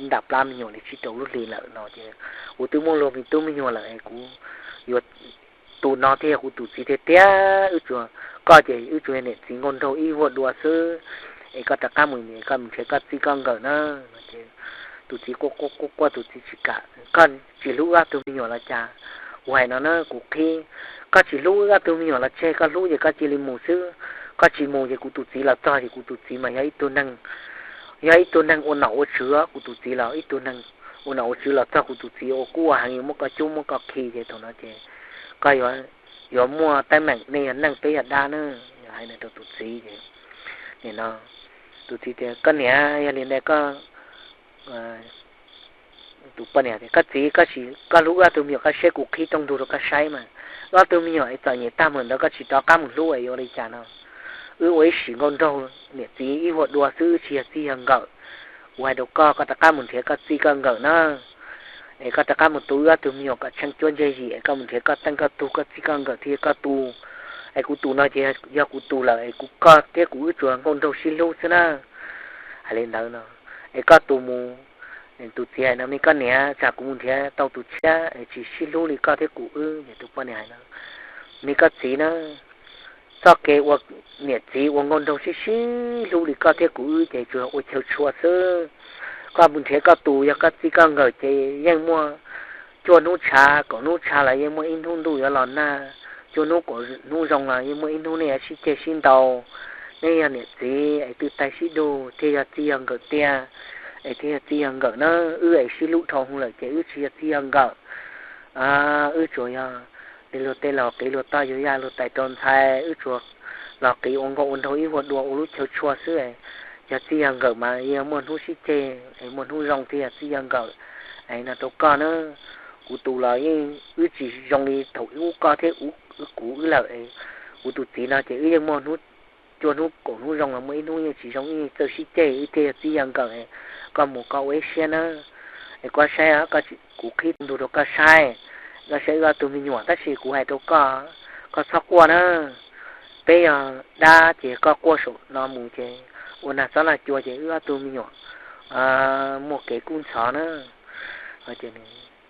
ntav plab me nyuam li tsib rau lub hli lawm no ces, kuv twb muaj luag me tub me nyuam lawm es kuv yuav, tus no thiaj yog kuv tus txiv tiag tiag. Wb tsuas, koj ces wb tsuas yog niam txiv nkauj nraug ib huab dua xwb. Es koj rov qab mus, koj mus nrhiav koj txij koj nkawm na. Ces tus txiv quaj quaj quaj, tus txiv tsis kam. Koj tsis hlub wb ob tug me nyuam los cas? Kuv hais no na, kuv qhib. Koj tsis hlub wb ob tug me nyuam los tseg, koj hlub ces koj cia li mus xwb. Koj tsis mus ces kuv tus txiv los txog ces kuv tus txiv mas yog ib tug neeg, yog ib tug neeg ua nom ua tswv. Kuv tus txiv los ib tug neeg ua nom ua tswv, los txog kuv tus txiv ua kub ua heev, yuav muab koj cub muab koj khi ces thaum no ces koj yuav muaj teeb meem, nej yog neeg peb yog dab na. Yog hais no rau tus txiv ces, nim no tus txiv tias, koj niam, yog li ntawd koj, tus poj niam tias, koj txiv, koj hlub wb ob tug me nyuam, koj saib kuv qhib rooj ntug rau koj saib mas, wb ob tug me nyuam es txom nyem tag mus ntawd koj tsis rov qab mus hlub es yuav li cas no? Wb ua ib sim nkauj nraug niam txiv ib huab dua xwb, wb tsis yog txij yog nkawm. Kuv hais rau koj, koj rov qab mus nrhiav koj txij koj nkawm na. Es koj rov qab mus tu wb ob tug me nyuam kom tsheej cuab ntseg zim, es koj mus nrhiav koj teej koj tug koj txij koj nkawm thiaj yog koj tus. Es kuv tus no ces yog kuv tus lawm, es kuv, koj thiab kuv wb tsuas nkauj nraug sib hlub xwb na. Hais li ntawd no, es koj tus mus. Tus txiv hais no, me koj niam, tsam kuv mus nrhiav tau tus tshiab es tsis sib hlub li koj thiab kuv wb. Ces tus poj niam hais no, me koj txiv na, txoj kev ua niam txiv ua nkauj nraug sib sib hlub li koj thiab kuv wb ces tsuas ua chaw tshua xwb. Koj mus nrhiav koj tus, yog koj txij koj nkawm ces yeej muaj cuaj hnub tshav kaum hnub tshav los yeej muaj ib hnub ntuj yuav los nag, cuaj hnub kaum hnub zoo los yeej muaj ib hnub nej yuav sib ceg sib ntaus. Neb yog niam txiv es twb taig sib dug thiaj yog txij yog nkawm tiag, es thiaj yog txij yog nkawm na. Wb es sib hlub dhau hwv lawm ces wb tsis yog txij yog nkawm. Wb tsuas yog li luag tej los qiv luag toj yuav yaj luag tais rau ntxhais, wb tsuas los qiv ua nkauj ua nraug ib huab dua ua lub chaw tshua xwb. Yog txij yog nkawm mas yeej muaj hnub sib ceg es muaj hnub zoo thiaj yog txij yog nkawm. Es no rau koj na, kuv tus los yeej wb tsis zoo li thaum ub koj thiab kuv wb lawm. Kuv tus txiv no ces wb yeej muaj hnub, cuaj hnub kaum hnub zoo los muaj ib hnub yeej tsis zoo, ib txawj sib ceg, wb thiaj yog txij yog nkawm. Koj mus koj ua ib siab na, es koj saib, kuv qhib ntug rau koj saib, koj saib wb ob tug me nyuam, tab sis kuv hais rau koj, koj txhob quaj na. Peb yog dab ces koj quaj saum no mus ces ua nag xob nag cua ces wb ob tug me nyuam muaj kev kub ntxhov na.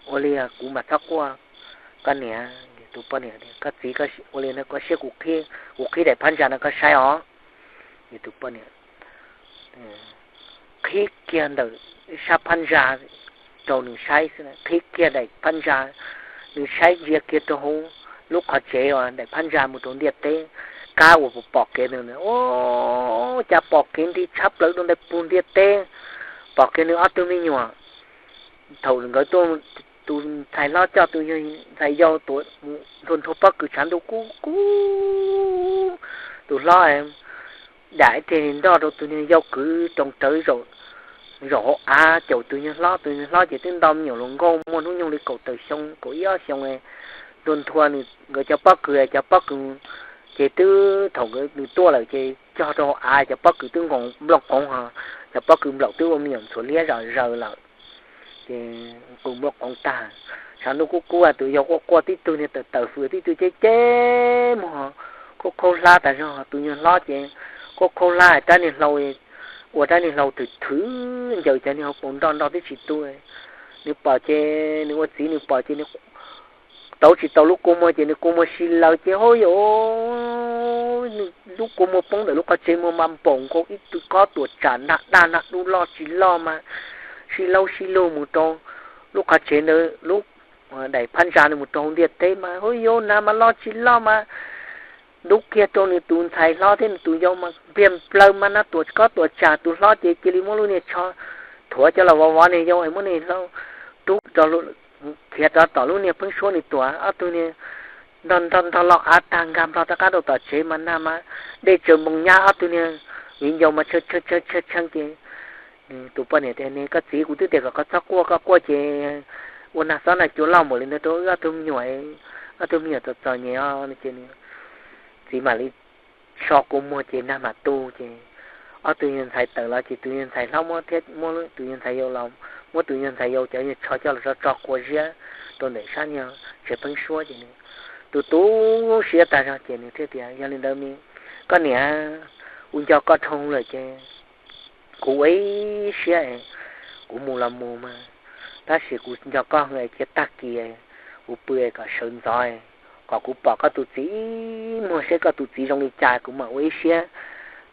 Ua li kuv mas txhob quaj, koj niam. Tus poj niam tias, koj txiv, ua li no koj saib kuv, kuv qhib daim phab ntsa no koj saib os. Tus poj niam qhib kiag ntawm sab phab ntsa rau nws saib xwb, qhib kiag daim phab ntsa, nws saib ntsia kiag rau hauv lub qhov tsev uas daim phab ntsa mus rau ntiaj teb, kab uas pom kev ntawd, o, cas pom kev nti tshab plaws rau ntawm puag ntiaj teb, pom kev nws ob tug me nyuam. Thaum nkawd tuaj, tus ntxhais hlob coj tus ntxhais yau tuav nthua nthua pob kws tshav ntuj kub kub, tus hlob dam ib teg nroj rau tus niag yau kwv roos rawv zaum hauv av caum tus niag hlob. Tus niag hlob ces twb nto me nyuam hluas nkauj muaj hnub nyoog li kaum tawm xyoo, kaum ib ob xyoo. Nthua nthua nkawd cov pob kws, cov pob kws ces twb thaum nkawd nws tuaj lawm ces cog rau av, cov pob kws twb nkoos nplooj qoov ho, cov pob kws nplaum twb ua me nyuam ntxhuav liab zom zaws lawm. Ces nkoos nplooj qoov tag, tshav ntuj kub kub, tus yau quaj quaj, tib tug niag tawm tawm fws, tib tug ceb ceb muag, khaub khaub hlab tas zog. Tus nyuag hlob ces khaub khaub hlab, rab niag hlau, ua rab niag hlau thwm thwm ncaws cov niag hauv paus nroj nroj twb tsis tu. Nws pom ces nws ua txiv nws pom ces nws tauv tsis tau lub kua muag ces nws kua muag si lawv ces hauj yam, nws lub kua muag poob ntawm lub qhov tsev muag mas npaum nkaus ib tug kob tuam tsam nag daj nag dub loj tsis loj mas si laub si lug mus rau lub qhov tsev ntawd, lub daim phab ntsa ntawd mus rau hauv ntiaj teb mas hauj yam, nag mas loj tsis loj mas dub kiag rau nws tus ntxhais hlob thiab nws tus yau mas npliag nplaws mas nag tuam kob tuam tsam. Tus hlob ces cia li muab lub niag tsho thuav coj los vov vov niag yau es muab niag hlau rub rau, khiav rov tom lub niag pheeb suab nws tuam. Ob tug niag nrog nrog nrog los av tag nkag nplog rov qab rau tom tsev mas nag mas dej tsaws npoo nyab, ob tug niag viv ncaus mas tshee tshee tshee tshee ces tus poj niam tias, Koj txiv, kuv twb tias kom koj txhob quaj, koj quaj ces ua nag xob nag cua loj npaum li ntawd rau wb ob tug me nyuam, ob tug me nyuam txom txom nyem os. Ces txiv mam li so kua muag ces nag mam tu ces ob tug yawg ntxhais tawm los ces tus yawg ntxhais hlob muab thiab muab tus yawg ntxhais yau los, muab tus yawg ntxhais yau cov yawg tsho coj los tso tso quas ziab rau ntawm sab nyog tsev pheeb suab ces nws tu tu siab tag zog ces nws thiaj tias, Yog li ntawd me, koj niam, kuv nco koj dhau lawm ces kuv ua ib siab es kuv mus los mus mas, tab sis kuv nco koj es cia tag kis kuv pw kom sawv ntxov, kom kuv pom koj tus txiv ib muag seb koj tus txiv zoo li cas kuv mam ua ib siab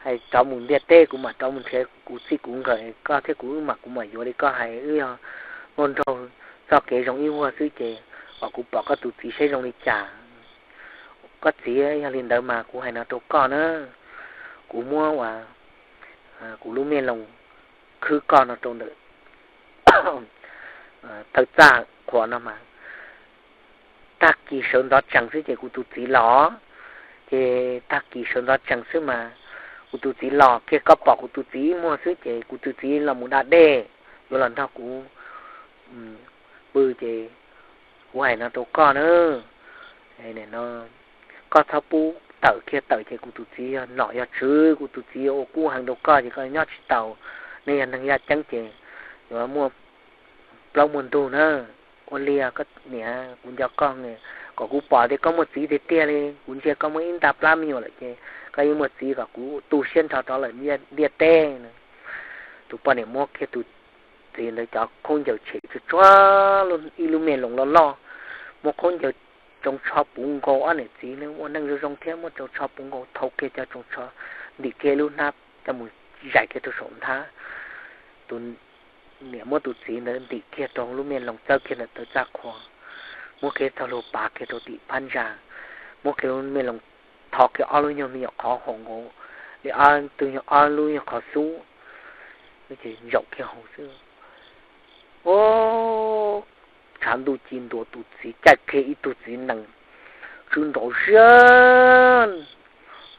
hais rov mus ntiaj teb, kuv mam rov mus nrhiav kuv txij kuv nkawm, koj thiab kuv wb mam, kuv mam yuav li koj hais, wb yog nkauj nraug txoj kev zoo ib vuag xwb ces kom kuv pom koj tus txiv seb zoo li cas. Koj txiv, yog li ntawd mas kuv hais no rau koj na, kuv muab ua kuv lub me loos khwb koj no rau ntawm thawj txaj qhua no mas tag kis sawv ntxov tsees xwb ces kuv tus txiv los. Ces tag kis sawv ntxov tsees xwb mas kuv tus txiv los kiag, koj pom kuv tus txiv ib muag xwb ces kuv tus txiv los mus da dej, yuav los nrog kuv pw ces kuv hais no rau koj na, no koj txhob pub tawm kiag, tawm ces kuv tus txiv yog nom yog tswv, kuv tus txiv yuav ua kub heev rau koj ces koj nyob tsis taus. Nej yog neeg yaj ceeb ces yuav muaj plaub muaj ntug na. Ua li koj niam, kuv nco koj, kom kuv pom tias koj muaj txiv tiag tiag li, kuv ntsia koj muaj ib nta plab me nyuam lawm ces koj yeej muaj txiv, kom kuv tu siab nrho rov lawm ntiaj teb na. Tus poj niam muab kiag tus txiv ntawd cov khaub ncaws tshem tsuag tsuag, ib lub me loos loj loj, muab khaub ncaws tsoos tsho puv nkaus, ob niam txiv muaj neej zoo zoo thiab, muab tsoos tsho puv nkaus, thau kiag cov tsoos tsho ntim kiag lub hnab coj mus zais kiag rau saum nthab. Tus niam muab tus txiv ntawd ntim kiag rau lub me loos, txawb kiag ntawm thawj txaj qhua, muab kiag txoj hlua pav kiag rau tim phab ntsa, muab kiag lub me loos tho kiag ob lub nyuag me nyuam qhov haum nkaus li ob tug nyuag, ob lub nyuag qhov xub, zaum kiag hauv xwb. Ub, tshav ntuj ci ntua, tus txiv caij kiag ib tug txiv nees tsw nrov ziab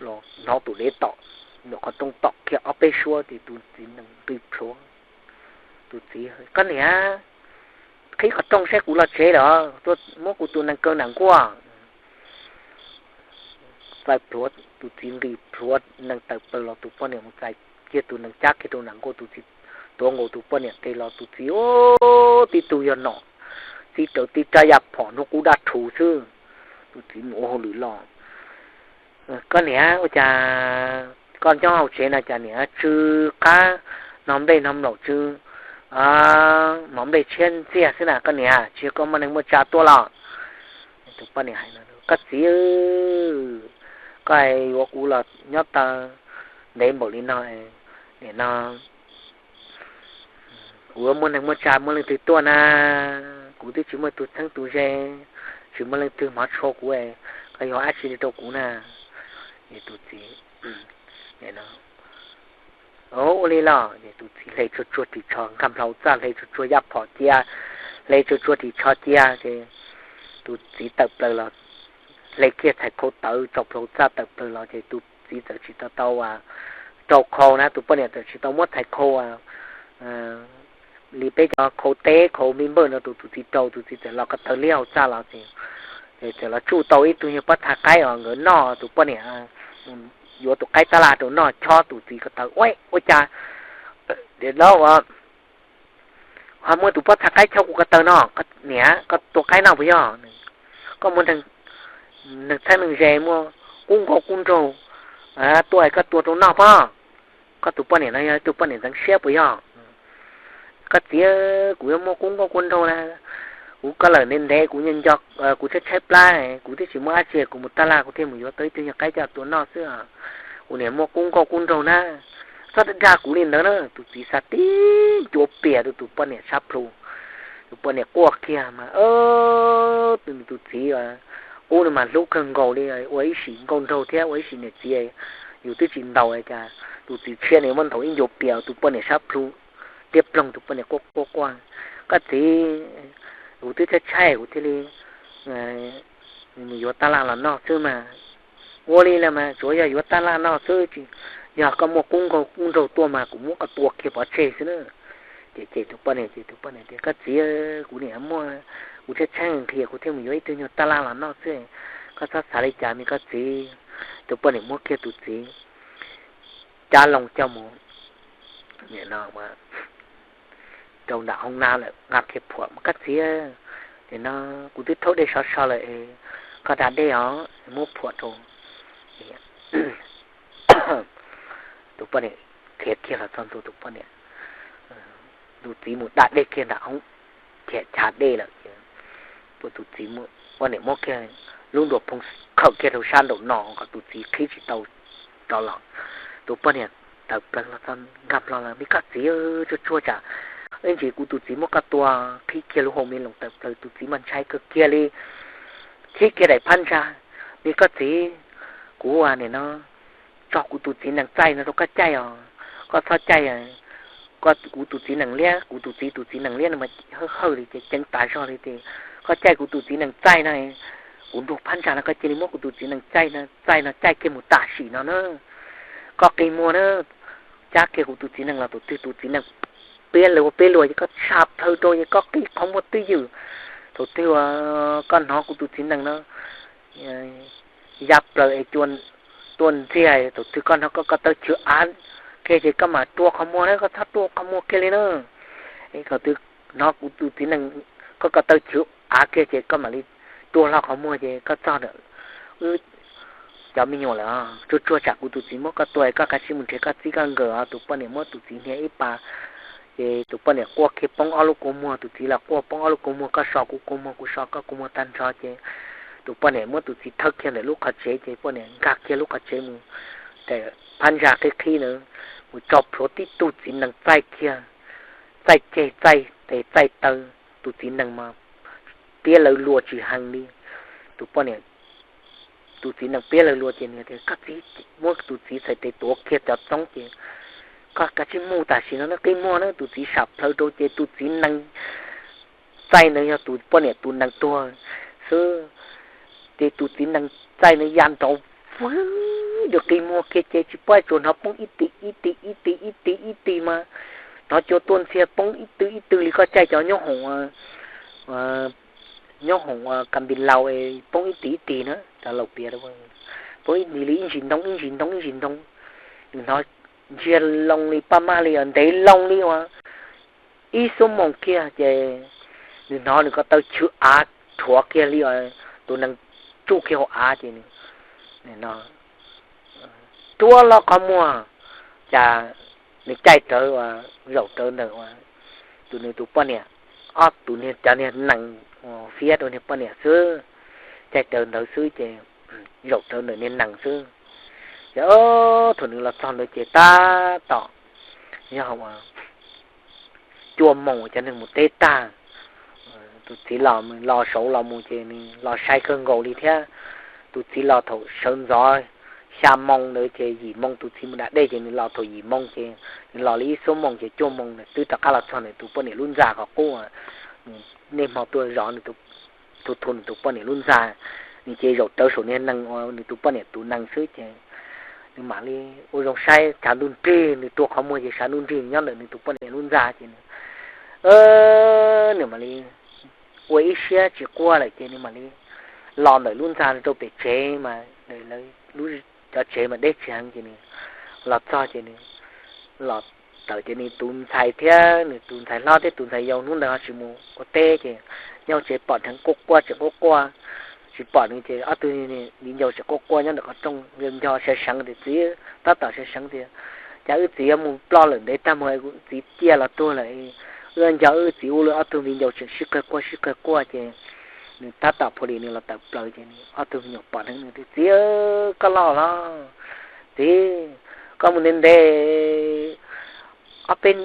los hnov tus dev tom nyuam qhov rooj tom kiag ob peb suab ces tus txiv nees nqis plhuav. Tus txiv, Koj niam, qhib qhov rooj saib kuv los tsev lawm, tuaj muab kuv tus nees kaw nam nkuaj. Txais plhuav, tus txiv nqis plhuav nees tawm plaws los, tus poj niam mus txais kiag tus nees cab kiag rau nam nkuaj, tus txiv tuav nkaus tus poj niam qe los, tus txiv ub tib tug yog nom txib raws tib rab yaj phom hnub qub dab rhuv xwb. Tus txiv mus ua hauj lwm los, Koj niam, ua cas koj nyob hauv tsev no cas niam tsw qab, no nplej no nplaum tsw, mov nplej tshiab ntxiag xwb na koj niam, tsis yog koj muaj neeg muaj tsa tuaj los? Tus poj niam hais, Koj txiv, koj yuav kuv los nyob taw ntev npaum li no, nim no kuv yuav muaj neeg muaj tsa muaj leej twg tuaj na? Kuv twb tsis muaj tus txheeb tus ze, tsis muaj leej twg hmov tshua kuv, koj yuav ua dab tsi li rau kuv na? Tus txiv, ua li los, tus txiv hle tsuag tsuag ris tsho nkag nplho txaj, hle tsuag tsuag yaj phom cia, hle tsuag tsuag ris tsho cia ces tus txiv tawm plaws los, hle kiag txhais khau tawv tsau plhu txaj tawm plaws los ces tus txiv txawm tsis tau tau rau khau na, tus poj niam txawm tsis tau muab txhais khau li peb cov khau teb khau npij npawj no rau tus txiv rau, tus txiv txawm los ko taw liab hauv txaj los ces txawm los tsuj tau ib tug nyuag pob txha qaib os nkawd noj, tus poj niam yuav tus qaib tab laj rau noj, chob tus txiv ko taw. Ua, ua cas, nim no ho muaj tus pob txha qaib chob kuv ko taw no, niam, koj tua qaib noj puas yog? Koj muaj neeg txheeb neeg ze muaj kub nkauj kub nraug tuaj, koj tua rau noj pob. Koj tus poj niam no yog tus poj niam ntxeev siab puas yog? Koj txiv, kuv yuav muaj kub nkauj kub nraug na, kuv koj lawm ntev ntev kuv nco nco, kuv tshaib tshaib plab, kuv twb tsis muaj dab tsi, kuv mus tab laj kuv thiaj mus yuav tau ib tug nyuag qaib coj tua noj xwb. Kuv niam muaj kub nkauj kub nraug na, txhob dag kuv li ntawd na. Tus txiv xav tib ncuav pias rau tus poj niam sab plhu. Tus poj niam quaj kiag mas, tus txiv qub no mas hlub kawg nkaus li, ua ib sim nkauj nraug thiab ua ib sim niam txiv, yus twb tsis ntaus cas tus txiv tshiab nws muab ntaus ib ncuav pias tus poj niam sab plhu tiab ploog. Tus poj niam quaj quaj quaj, koj txiv, kuv twb tshaib tshaib kuv thiaj li mus yuav tab laj los noj xwb mas. Ua li los mas tsuav yog yuav tab laj noj xwb, yog koj muaj kub nkauj kub nraug tuaj mas kuv muab koj tua kiag pov tseg xwb na. Ces ces tus poj niam ces tus poj niam tias, koj txiv, kuv niam muaj, kuv tshaib tshaib nqhis kuv thiaj mus yuav ib tug nyuag tab laj los noj xwb, koj txhob xav li cas me koj txiv. Tus poj niam muab kiag tus txiv cab loo coj mus rau nram hoob nab lawm, nqa kiag phuam, koj txiv, nim no kuv twb rhaub dej sov so lawm, koj da dej os, muab phuam rau. Tus poj niam khiav kiag los txog ntua, tus poj niam, tus txiv mus da dej kiag nram hoob, khiav chav dej lawm ces, tus txiv, poj niam muab kiag lub nruas phoo khawm kiag rau sab nraum no kom tus txiv qhib tsis tau rov los. Tus poj niam tawm plaws los txog nkag hlo los, me koj txiv, tsuag tsuag tsam ib ntsis kuv tus txiv muab koj tua, qhib kiag lub hau me loos tawm plaws, tus txiv mas ntshai kawg kiag li, qhib kiag daim phab ntsa, me koj txiv, kuv nim no tso kuv tus txiv nees txaij no rau koj caij os, koj txhob caij kuv tus txiv nees liab, kuv tus txiv tus txiv nees liab no mas hawj hawj li ces ceev tas zog li ces, koj caij kuv tus txiv nees txaij no, kuv nrug phab ntsa no koj cia li muab kuv tus txiv nees txaij no, txaij no caij kiag mus tam sim no na, koj qi muag na, cab kiag kuv tus txiv nees los tus twg tus txiv nees piab lawv ua peb luag ces koj tsham plhaw rau ces koj qi qhov muag twj ywm, thaum twg koj hnov kuv tus txiv nees no ya plaws es tuaj ntxiag, thaum twg koj hnov koj ko taw chwv av kiag ces koj mam rua qhov muag na, koj txhob rua qhov muag kiag li na. Thaum twg hnov kuv tus txiv nees koj ko taw chwv av kiag ces koj mam li rua hlo qhov muag ces koj txog ntawm wb cov me nyuam lawm. Tsuag tsuag tsam kuv tus txiv muab koj tua, koj kav tsij mus nrhiav koj txij koj nkawm os. Tus poj niam muab tus txiv hnia ib pas ces tus poj niam quaj kiag poob ob lub kua muag, tus txiv los quaj poob ob lub kua muag, koj so kuv kua muag kuv so koj kua muag tag nrho ces tus poj niam muab tus txiv thawb kiag ntawm lub qhov tsev ces poj niam nkag kiag lub qhov tsev mus, phab ntsa qhib qhib na, mus tso plhuav tib tug txiv nees txaij kiag, txaij ceg txaij tes txaij taw, tus txiv nees mas piab lawv luag tsis heev li. Tus poj niam, tus txiv nees piab lawv luag ces nws tias koj txiv, muab tus txiv txhais tes tuav kiag cov txoob ces koj kav tsij mus tam sim no na, qi muag na. Tus txiv sam plhaw rau ces tus txiv nees txaij ntawd yog tus poj niam tus nees tuag xwb ces tus txiv nees txaij ntawd ya nrov vwg, nws qi muag kiag ces tsis paub, tsuas hnov poob ib tis ib tis ib tis ib tis ib tis mas hnov cua tuaj ntxhias poob ib tw ib tw li koj caij cov nyob hoom, nyob hoom kas npis laus poob ib tis ib tis na, cov laus piav, poob ib tis li ib ntsis ntoo ib ntsis ntoo ib ntsis ntoo. Nws hnov ntsiag loo li paj maj li os, ntev loo li uas ib xuab moos kiag ces nws hnov nws ko taw chwv av rhuav kiag li os, tus nees tsuj kiag hauv av ces rua hlo qhov muag, cas nws caij rawv, zaum rawv ntawm tus, nws tus poj niam, ob tus niag cov niag nees fiab rau niag poj niam xwb, caij rawv ntawd xwb ces zaum rawv ntawm niag nees xwb. Ces thaum nws los txog ntawd ces tab tom yog cuaj moos cov neeg mus teb tag. Tus txiv los, los saud los mus ces nws los sai kawg nkaus li thiab. Tus txiv los thaum sawv ntxov xya moos ntawd ces yim moos tus txiv mus da dej ces nws los thaum yim moos ces nws los li ib xuab moos ces cuaj moos nws twb rov qab los txog nws tus poj niam lub ntxa qhov qub. Nej hmo tuaj zov nws, tus thu nws tus poj niam lub ntxa, nws ces zaum rawv saum niag nees uas nws tus poj niam tus nees xwb ces nws mam li ua zoo saib tshav ntuj nrig, nws rua qhov muag ces tshav ntuj nrig nyob ntawm nws tus poj niam lub ntxa ces nws mam li ua ib siab tsis quaj lawm ces nws mam li los ntawm lub ntxa rau pem tsev mas lawv lub cov tsev mas deb tsis heev ces nws los txog ces nws los tawm ces nws tus ntxhais thiab nws tus ntxhais hlob thiab tus ntxhais yau hnub ntawd ho tsis mus ua teb ces nyob tsev pom dheev quaj quaj tseem quaj quaj, tsis pom nws ces ob tug viv ncaus tseem quaj quaj nyob ntawm qhov rooj nco sawv seev tias txiv, tab tom sawv seev tias cas wb txiv yuav mus ploj lawm ntev tag mus, txiv ciaj los tuag lawm, wb nco wb txiv ua luaj. Ob tug viv ncaus tseem sib qawg quaj sib qawg quaj ces nws tab tom phu li nws los tawm plaws ces ob tug me nyuam pom dheev nws tias txiv, koj los los txiv, koj mus ntev ntev ob peb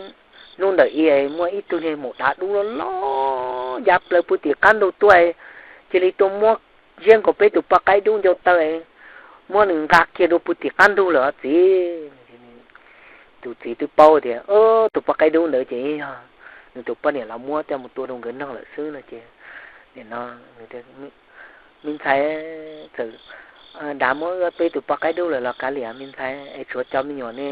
hnub ntawm i muaj ib tug niag maum dav dub loj loj ya plaws puag tim qab ntug tuaj, cia li tuaj muab ziab nkaus peb tus poj qaib dub ncau taw, muab nws nqa kiag dua puag tim qab ntug lawm txiv. Tus txiv twb paub tias tus poj qaib dub ntawd ces yog nws tus poj niam los muab coj mus tua rau nkawd noj lawm xwb no ces nim no me ntxhais, txawm dav muab peb tus poj qaib dub lawm los kav liam me ntxhais es tshuav cov me nyuam ne.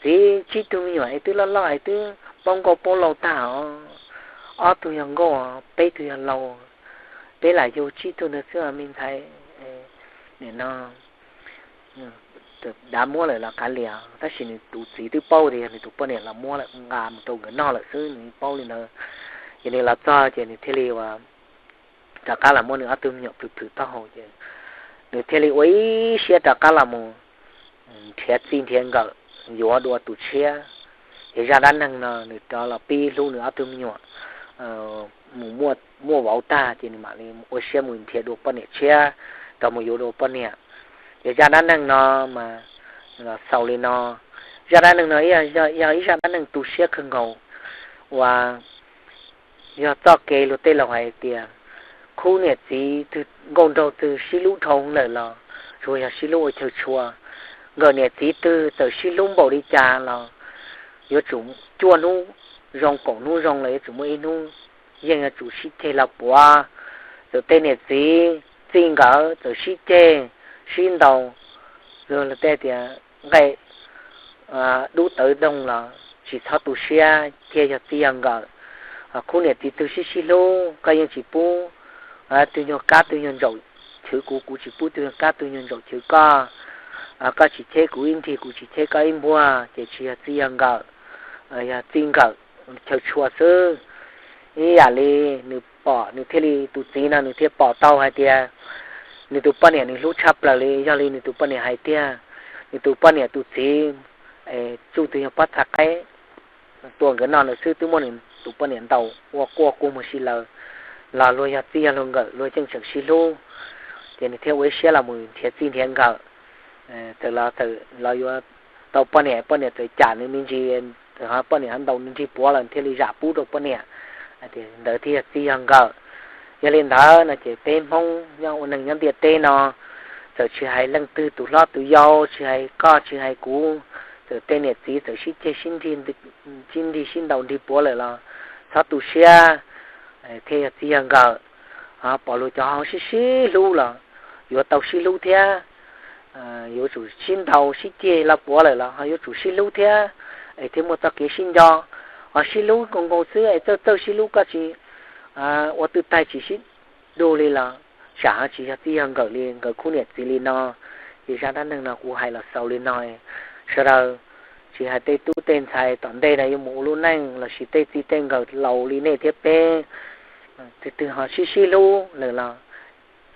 Txiv, tsib tug me nyuam es twb loj loj es twb paub nkauj paub laus tag os. Ob tug yog nkauj, peb tug yog laus, peb lam yug tsib tug ntawd xwb os me ntxhais. Nim no dav muab lawm los kav liam, tab sis nws tus txiv twb paub tias yog nws tus poj niam los muab lawm nqa mus rau nkawd noj lawm xwb, nws paub li ntawd. Ces nws los txog ces nws thiaj li ua rov qab los muab nws ob tug me nyuam plhws plhws taub hau ces nws thiaj li ua ib siab rov qab los mus nrhiav txij nrhiav nkawm yuav dua tus tshiab. Ces zaj dab neeg no nws rov los pib hlub nws ob tug me nyuam mus muaj vauv tag ces nws mam li ua siab mus nrhiav dua poj niam tshiab rov mus yuav dua poj niam. Ces zaj dab neeg no mas los xaus li no. Zaj dab neeg no yog ib zaj dab neeg tu siab kawg nkaus uas yog txoj kev luag tej laus hais tias khub niam txiv twg nkauj nraug twg sib hlub dhau lawm los tsuas yog sib hlub ua chaw tshua. Nkawm niam txiv twg txawm sib hlub npaum li cas los yuav tsum cuaj hnub zoo kaum hnub zoo los yuav tsum muaj ib hnub yeej yuav tsum sib ceg los puav. Txawm tej niam txiv txij nkawm txawm sib ceg sib ntaus, luag tej tias nqaij dub tawv doog los tsis txhob tu siab thiaj yog txij yog nkawm. Khub niam txiv twg sib sib hlub koj yeej tsis pub tug nyuag kab tug nyuag ntsaum chwv kuv, kuv tsis pub tug nyuag kab tug nyuag ntsaum chwv koj. Koj tsis cheb kuv ib nrig, kuv tsis cheb koj ib npuag ces tsis yog txij yog nkawm, yog txij nkawm chaw tshua xwb. Ib yam li nws pom, nws thiaj li, tus txiv no nws thiaj pom tau hais tias nws tus poj niam nws hlub tshaj plaws li, yog li nws tus poj niam hais tiag. Nws tus poj niam tus txiv tsuj tus yog pob txha qaib tua nkawd noj ntawd xwb twb muab nws tus poj niam ntaus ua quaj kua muag si lawm, los luag yog txij yog luag nkawm luag yeej tseem sib hlub. Ces nws thiaj ua ib siab los mus nrhiav txij nrhiav nkawm. Txawm los txawm los yuav tau poj niam, poj niam txawm cam nws me ntsis, txawm ho poj niam ho ntaus nws nrig puav lawm thiaj li zam pub rau poj niam. Ntawd thiaj yog txij yog nkawm. Yog li ntawd no ces peb Hmoob nyob ua neeg nyob ntiaj teb no, txawm tsis hais leej twg tus hlob tus yau, tsis hais koj tsis hais kuv, txawm tej niam txiv txawm sib ceg sib nrig sib ntaus nrig puav lawm los txhob tu siab, thiaj yog txij yog nkawm. Pom luag cov ho sib sib hlub los yuav tau sib hlub thiab, yuav tsum sib ntaus sib ceg los puav lawm los ho yuav tsum sib hlub thiab, es thiaj muaj txoj kev sib nco. Ho sib hlub nkaus nkaus xwb es txawj txawj sib hlub koj tsis ua twj taig tsis sib dug li los tsam ho tsis yog txij yog nkawm li nkawd khub niam txiv li no. Ces zaj dab neeg no kuv hais los xaus li no. Sawv daws tsis hais tej tub tej ntxhais tom ntej no yuav mus ua lub neej lossis tej txij tej nkawm laus li nej thiab peb, twg twg ho sib sib hlub lawm los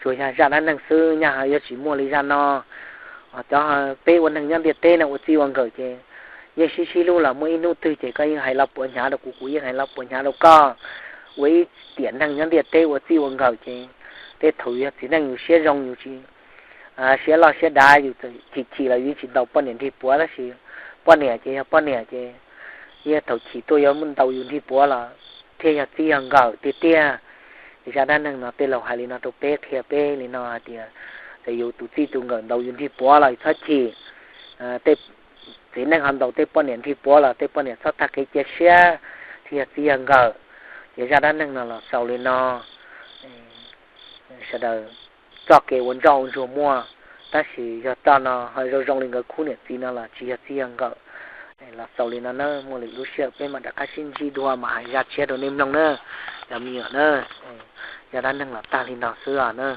tsuas yog zaj dab neeg xwb, nyaj ho yuav tsis muaj li zaj no. Cov peb ua neeg nyob ntiaj teb no ua txij ua nkawm ces yeej sib sib hlub los muaj ib hnub twg ces koj yeej hais lo puav hnyav rau kuv, kuv yeej hais lo puav hnyav rau koj. Ua ib tiam neeg nyob ntiaj teb ua txij ua nkawm ces tej thaum yog txiv neej yus siab zoo yus tsis siab loj siab dav yus chim chim los yus tsis ntaus poj niam nrig puav, tab sis poj niam ces yog poj niam ces yog thaum chim tuaj yuav ntaus yus nrig puav los thiaj yog txij yog nkawm tiag tiag. Ces zaj dab neeg no tej laus hais li no rau peb, qhia peb li no hais tias txawm yus tus txij tus nkawm ntaus yus nrig puav los txhob chim. Tej txiv neej ho ntaus tej poj niam nrig puav los tej poj niam txhob tag kev cia siab, thiaj yog txij yog nkawm. Ces zaj dab neeg no los xaus li no. Sawv daws txoj kev ua ntsoj ua ntsuag muaj, tab sis yog txoj no ho zoo zoo li nkawd khub niam txiv no los tsis yog txij yog nkawm. Los xaus li no na, muaj lwm lub sij hawm peb mam rov qab sib ntsib dua mam hais zaj tshiab rau nej mloog na, cov me nyuam na. Zaj dab neeg los tag li no xwb os na.